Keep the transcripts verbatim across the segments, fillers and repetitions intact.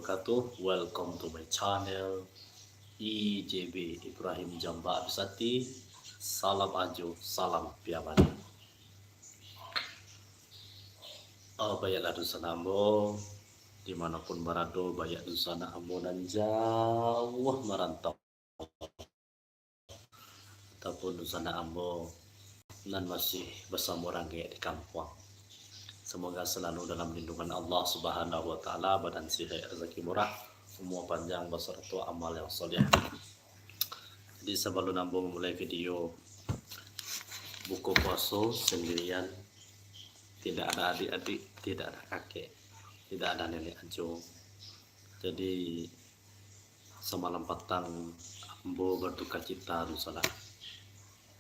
wabarakatuh. Welcome to my channel, I J B Ibrahim Jamba Abisati. Salam ajo, salam piamani. Oh, baiaklah dunsanak ambo, dimanapun barado, baiak dunsanak ambo nan jauah marantau, ataupun dunsanak ambo nan masih basamo ranggaik di kampuang. Semoga selalu dalam lindungan Allah Subhanahu wa Ta'ala, badan sihat, rezeki murah, umua panjang, basarato amal yang soleh. Jadi, sabalun ambo mamulai video, buko puaso sandirian, tidak ada adik-adik, tidak ada kakek, tidak ada nenek ajo. Jadi, samalam patang ambo badukacita, dunsanak.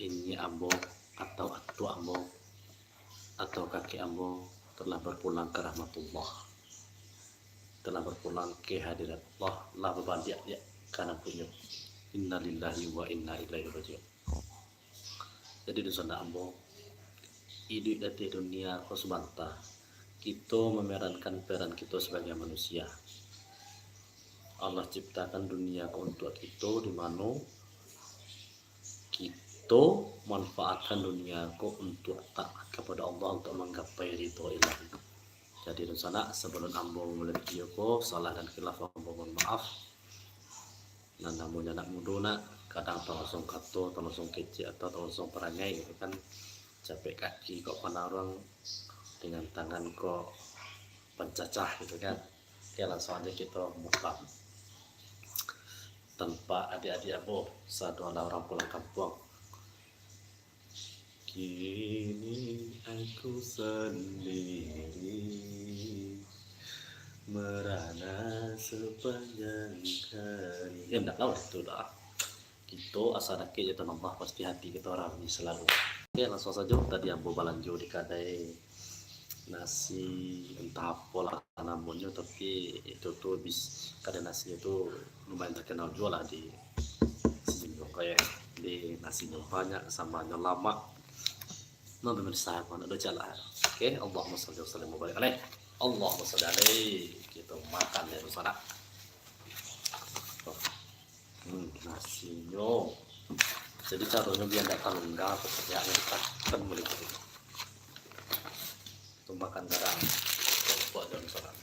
Inyiak ambo atau atuak ambo atau kakek ambo telah berpulang ke rahmatullah, telah berpulang ke hadirat Allah, lah babaliak-liak ka nangkonyo. Innalillahi wa inna ilaihi raji'un. Jadi, dunsanak ambo, iduik di ateh dunia ko sabanta. Kito mamerankan peran kito sabagai manusia. Allah ciptakan dunia ko untuak kito, di mano kito manfaatkan dunia ko untuak taat kapado Allah, untuak manggapai ridho Ilahi. Jadi, dunsanak, sabalun ambo mamulai video ko, salah dan khilaf ambo mohon maaf. Nan namonyo anak mudo, nak, kadang talonsong kato, talonsong kecek, atau talonsong parangai gitu kan. Capek kaki kok panaruang, dengan tangan kok pancacah gitu kan. Oke, langsung aja kita mukam. Tanpa adik-adik ambo, sadoalah urang pulang kampuang. Kini aku sendiri, merana sepanjang hari. Ya, ndak tahu itu dah. Kito asa dakek jo Tuhan Allah, pasti hati kito rami selalu. Oke, langsung sajo. Tadi ambo balanjo di kadai nasi, entah apolah namonyo, tapi itu tu bis-, kadai nasinyo tu lumayan terkenal juo lah di sini, pokoknyo di nasinyo banyak, sambalnyo lamak. Nah, pemirsa, aku nak baca lah. Oke, Allahumma salli wa sallim wa barik alaih. Allahumma salli alaih. Kita makan ya, dunsanak. Hmm, nasinyo. Jadi, caronyo biar ndak talungga, pokoknyo ditakan balik. Tu makan garang. Buat dalam sanak.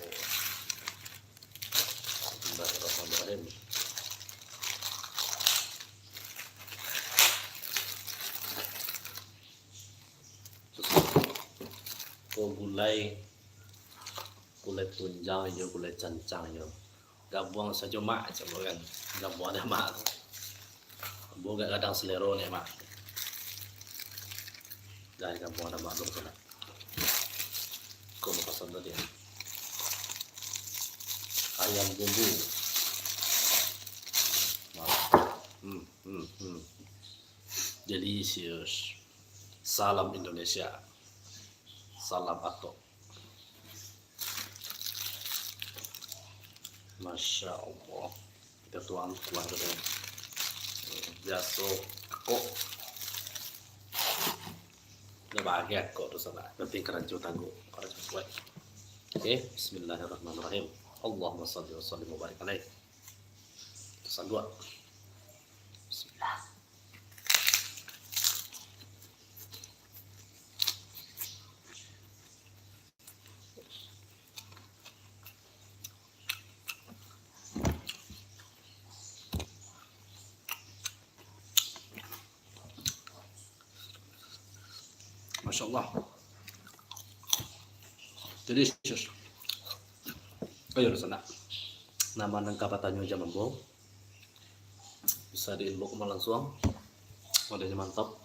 Bismillahirrahmanirrahim. Ko gulai, gulai tunjang iyo, gulai cancang iyo. Gabuang sajo, Mak, cako kan. Gabuang dek Mak tu. Ambo agak gadang selero ni, Mak. Dah, gabuang dek Mak tu, nak. Ko mapasan tadi. Ayam bumbu. Mak. Hmm, hmm, hmm. Delicious. Salam Indonesia. Salam atok. Masya Allah. Kita tuang kuah tu kan. Biaso kok. Dah bahagia kok tu sanak. Penting karajo tangguh, karajo kuat. Oke, bismillahirrahmanirrahim. Allahumma salli wa sallim wa barik alaih. Saduak. Bismillah. Masya Allah. Delicious. Ayo, sanak. Nan ma nan ka batanyo jo ambo, bisa di inbox ma lansuang. Modelnyo mantap.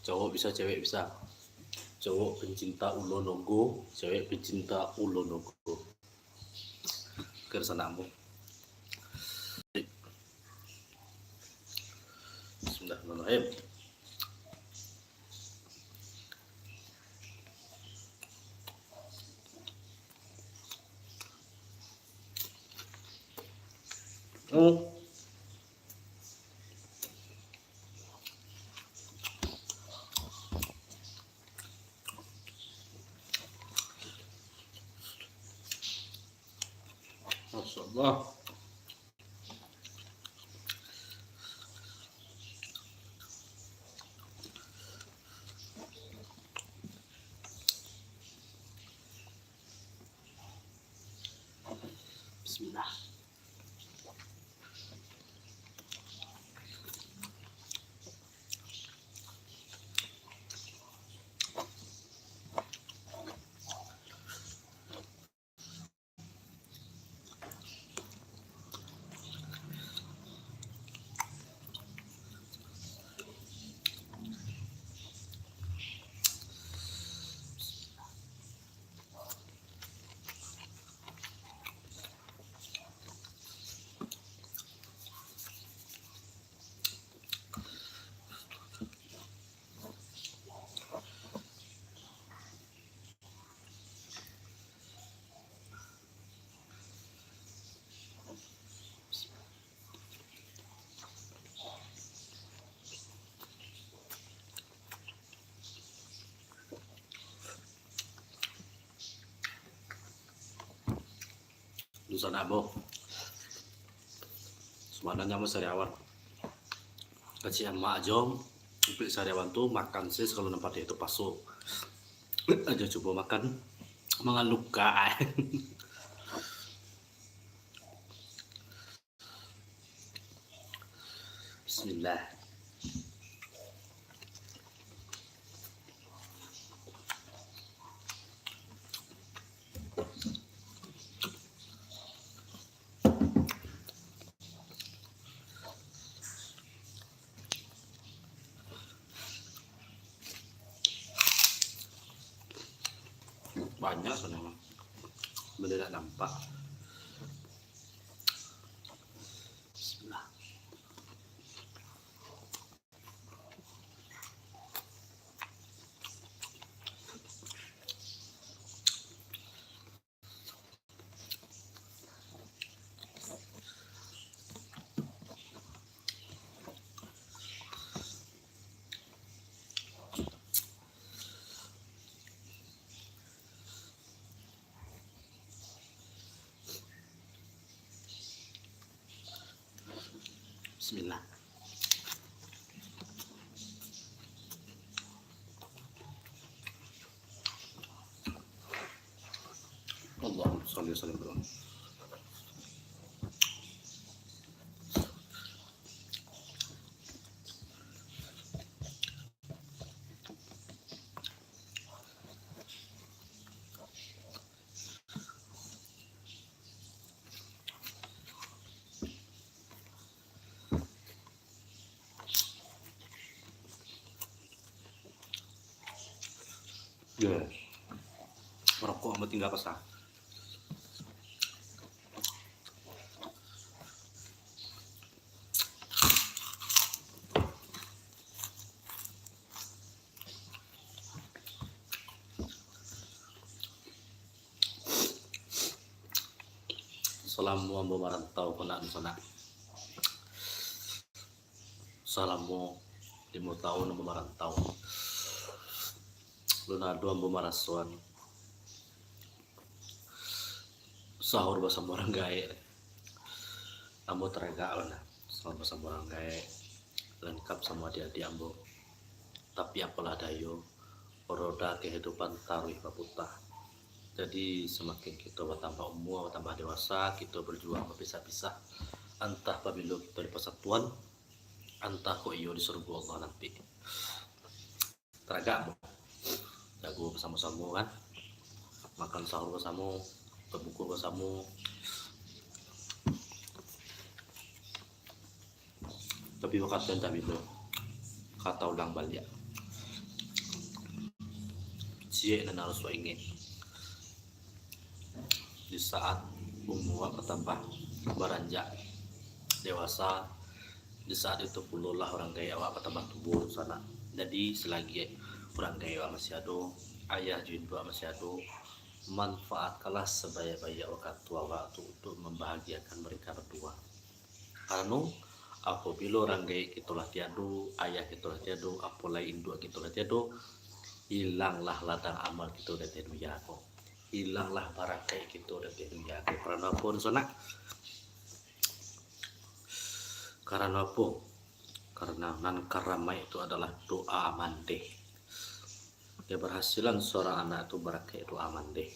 Cowok bisa, cewek bisa. Cowok pencinta ulo nogo, cewek pencinta ulo nogo. Oke, sanak ambo. Bismillahirrahmanirrahim. Hmm. Masya Allah. Bismillah. Dusanak, Bo. Sabananyo mah sariawan. Kecek amak ajo, upik sariawan tu makan se sakalo nan patih tu paso. Ajo cubo makan, mangaluka ai. Bismillah. Banyak sabananyo. Baliak nampak. Bismillah. Bismillah. Allahumma shalli wa sallim. Yo. Marokok ambo tingga pasang. Salamo ambo marantau ko nak, sanak. Salamo limo taun ambo marantau. Alun ado ambo marasoan sahur basamo urang gaek. Ambo taragak bana, sahur basamo urang gaek, langkap samo adiak-adiak ambo. Tapi apolah dayo, roda kahidupan taruih baputa. Jadi, samakin kito batambah umua, batambah dewasa, kito bajuang bapisah-pisah. Antah pabilo kito di pasatuan, antah kok iyo di sarugo Allah nanti. Taragak ambo. Jago basamo-samo kan. Makan sahur basamo, babuko basamo. Tapi wakatu entah bilo, ka taulang baliak. Ciek nan harus wak ingek. Di saat umua awak batambah, baranjak dewasa, di saat itu pulolah urang gaek awak batambah tuo, sanak. Jadi, salagi urang gaek awak masih ado, ayah jo induak masih ado, manfaatkanlah sabaiak-baiak wakatu awak tu untuk mambahagiakan mereka badua. Karano, apobilo urang gaek kito lah tiado, ayah kito lah tiado, apo lai induak kito lah tiado, ilanglah ladang amal kito di ateh dunia ko. hilanglah barakaik kito dari dunia ko. Karano apo, dunsanak? Karano apo? Karano nan karamaik tu adalah doa mandeh. Kabarhasilan saurang anak tu barakaik doa mandeh.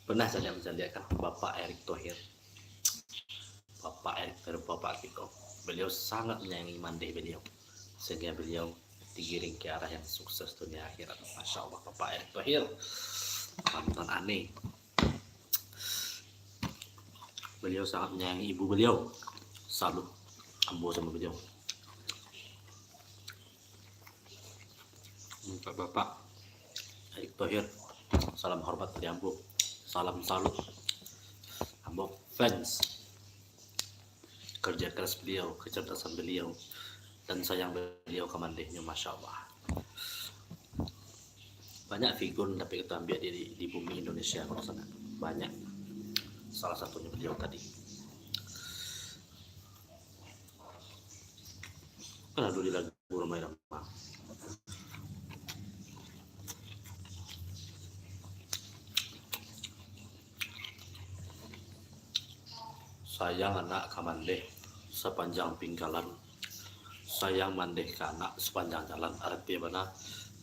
Pernah saja mancaliakkan Bapak Erick Thohir. Bapak Erick Thohir, bapak kito. Beliau sangat manyayangi mandeh beliau. Sehingga beliau digiring ke arah yang sukses dunia akhirat. Masya Allah, Bapak Erick Thohir. Mantan aneh. Beliau sangat manyayangi ibu beliau. Salut. Ambo sama beliau. Untuk Bapak Erick Thohir, salam hormat dari ambo. Salam salut. Ambo fans kerja keras beliau, kecerdasan beliau, dan sayang beliau ka mandehnyo, Masya Allah. Banyak figur nan dapek kita ambiak di, di, di bumi Indonesia ko, dunsanak. Banyak. Salah satunyo beliau tadi. Kan ado di lagu Rhoma Irama. Sayang anak ka mandeh sapanjang pinggalan. Sayang mandeh ka anak sapanjang jalan. Arati bana,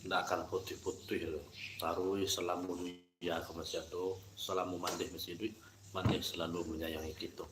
ndak akan putuih-putuih tu. Taruih salamo dunia ko masih ado, salamo mandeh masih iduik, mandeh salalu manyayangi kito.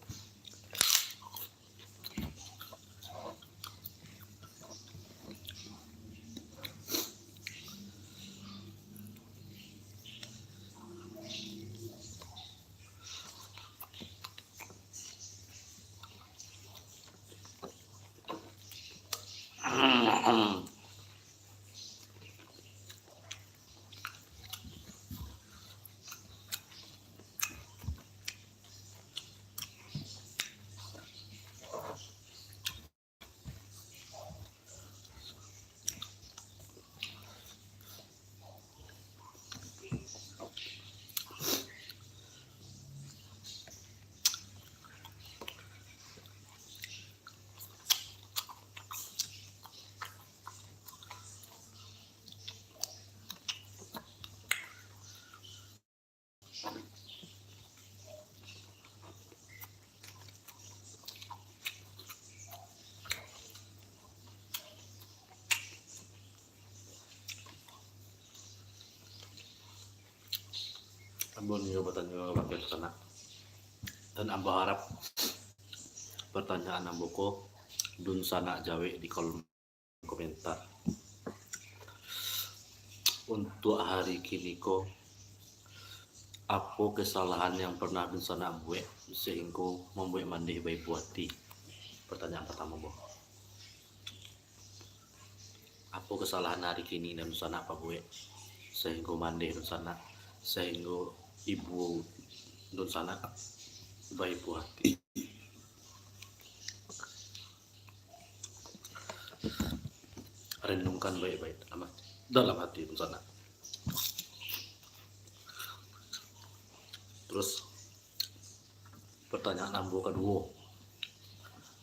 Ambo nio batanyo bakeh sanak. Dan ambo harap pertanyaan ambo ko dunsanak jawek di kolom komentar. Untuk hari kini ko, apo kesalahan yang pernah dunsanak buek sehinggo mambuek mandeh baibo ati? Pertanyaan pertama, boh. Apo kesalahan hari kini nan dunsanak pabuek sehinggo mandeh dunsanak, sehinggo ibu dunsanak baibo ati? Renungkan baik-baik dalam hati, dalam hati dunsanak. Terus, pertanyaan ambo kaduo,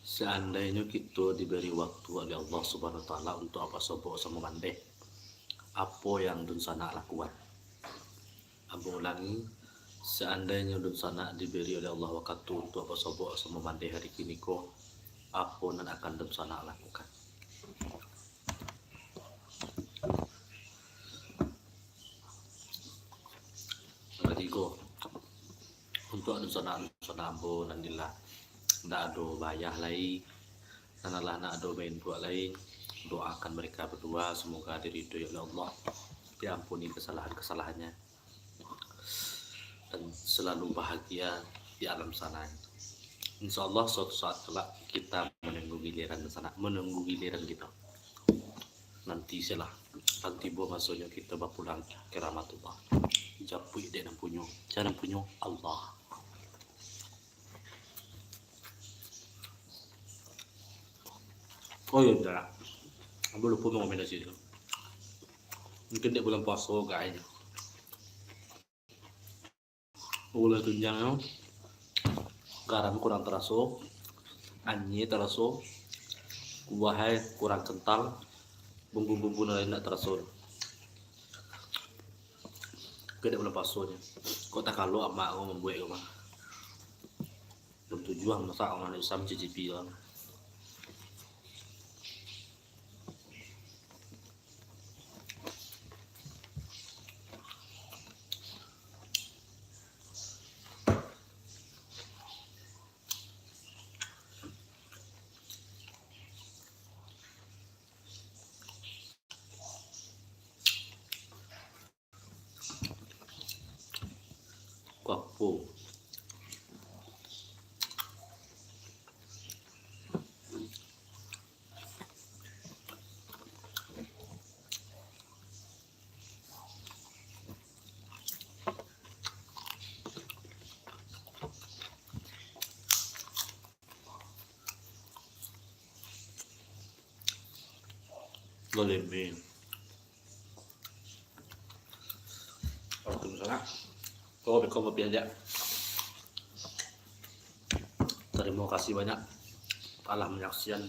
seandainyo kito diberi waktu oleh Allah Subhanahu Wa Taala untuk basobok samo mandeh, apo yang dunsanak lakukan? Ambo ulangi, seandainyo dunsanak diberi oleh Allah wakatu untuk basobok samo mandeh hari kini ko, apo nan akan dunsanak lakukan? Katigo, untuk dunsanak-dunsanak ambo nan lah ndak ado bayah lai, nan lah ndak ado bainduak lai, doakan mereka berdua semoga diridhoi oleh Allah, diampuni kesalahan-kesalahannya, dan selalu bahagia di alam sana. Insya Allah, suatu saat kelak kita menunggu giliran di sana, menunggu giliran kita. Nanti sajolah, akan tibo masonyo kita bapulang ka rahmatullah. Japuik dek nan punyo, sia nan punyo? Allah. Oh iyo, dah. Ambo lupo makomentasi tu. Mungkin dek bulan puaso, guys. Ulah tunjang tu, garam kurang taraso, anyia taraso, kuah kurang kental, bumbu-bumbu nan lain ndak taraso. Dak bulan puaso nyo. Kok takalo amak ko mambuek ko mah. Jam tujuah masak, urang nak bisa mancicipi lah. Kapo. Galeme. Waalaikumsalam. Kau beko kopi aja. Terima kasih banyak. Alah, manyaksian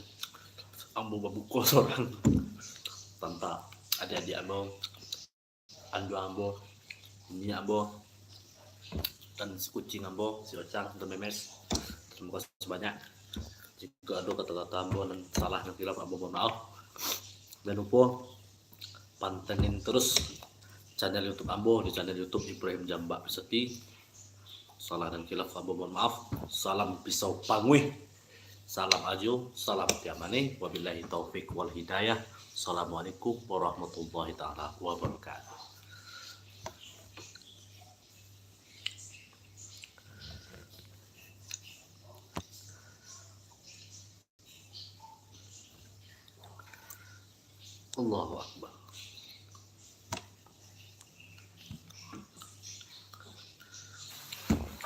ambo babuko sorang tanpa adik-adik ambo, anduang ambo, niniak ambo, dan si kucing ambo, si Ocang, dan Memes. Terima kasih banyak. Jika ada kata-kata ambo nan salah, nan khilaf, ambo mohon maaf. Jangan lupa pantengin terus channel YouTube ambo di channel YouTube Ibrahim Jambak Perseti. Salah dan khilaf ambo mohon maaf. Salam pisau panguih. Salam ajo, salam tiamane. Wabillahi taufik wal hidayah. Assalamualaikum warahmatullahi taala wabarakatuh. Allahu Akbar.